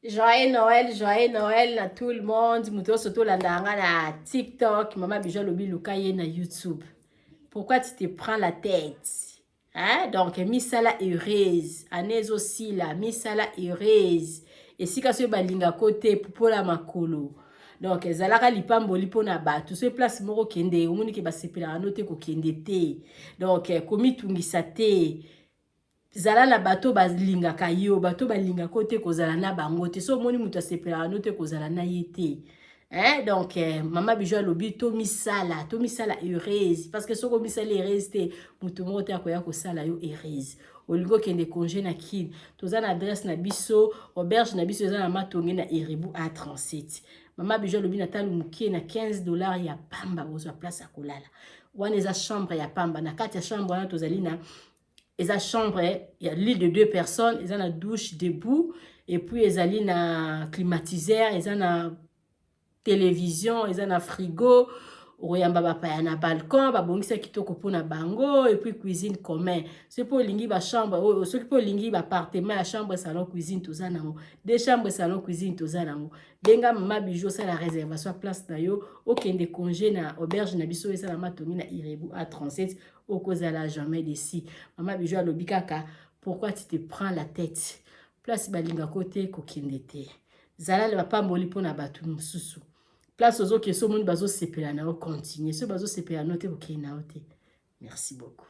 Joyeux Noël, joyeux Noël na tout le monde. Moto nyonso tolandaka nga na TikTok, Mama Bijou alobi luka ye na YouTube. Pourquoi tu te prends la tête? Hein? Donc misala heureuse, année ezosila, misala heureuse. Esika soki balingako te, pupola makolo. Donc ezalaka lipamboli mpona bato. Soki place moko okende, omoni ke basepelaka no te, kokende te. Donc komitungisa te. Zala na bato balingaka yo, bato balingaka yo te, kozala na bango te. So omoni moto asepelaka no te, kozala na ye te. Hein? Donc Mama Bijou alobi tomisala, tomisala heureuse, parce que soki omisali heureuse te, moto moko te akoya kosala yo heureuse. Olingi okende congé na Kine, toza na adresse na biso, auberge na biso eza na Matonge na Eribu A37. Mama Bijou alobi na talo moke, na 15 $ ya pamba, ozwa place ya kolala. Wana eza chambre ya pamba. Na kati ya chambre wana tozali na, eza chambre ya lit de deux personnes, eza na douche debout et puis ezali na climatiseur, eza na télévision, eza na frigo, okoyamba bapaya na balcon, babongisa kitoko mpona bango, et puis cuisine commun. Soki mpo olingi bachambre oyo, soki mpo olingi baappartement ya chambre, salon, cuisine, toza nango. Deux chambre, salon, cuisine, toza nango. Benga Mama Bijou, osala réservation ya place na yo, okende congé na auberge na biso esala Matongi na Irebu A37. Okozala jamais déçu. Mama Bijou alobi kaka: pourquoi tu te prends la tête? Place balingako te, kokende te. Zala na bapamboli mpona bato mosusu. Place ozokende, so omoni bazosepela na yo, continue. So bazosepela no te, kokende na yo te. Merci beaucoup.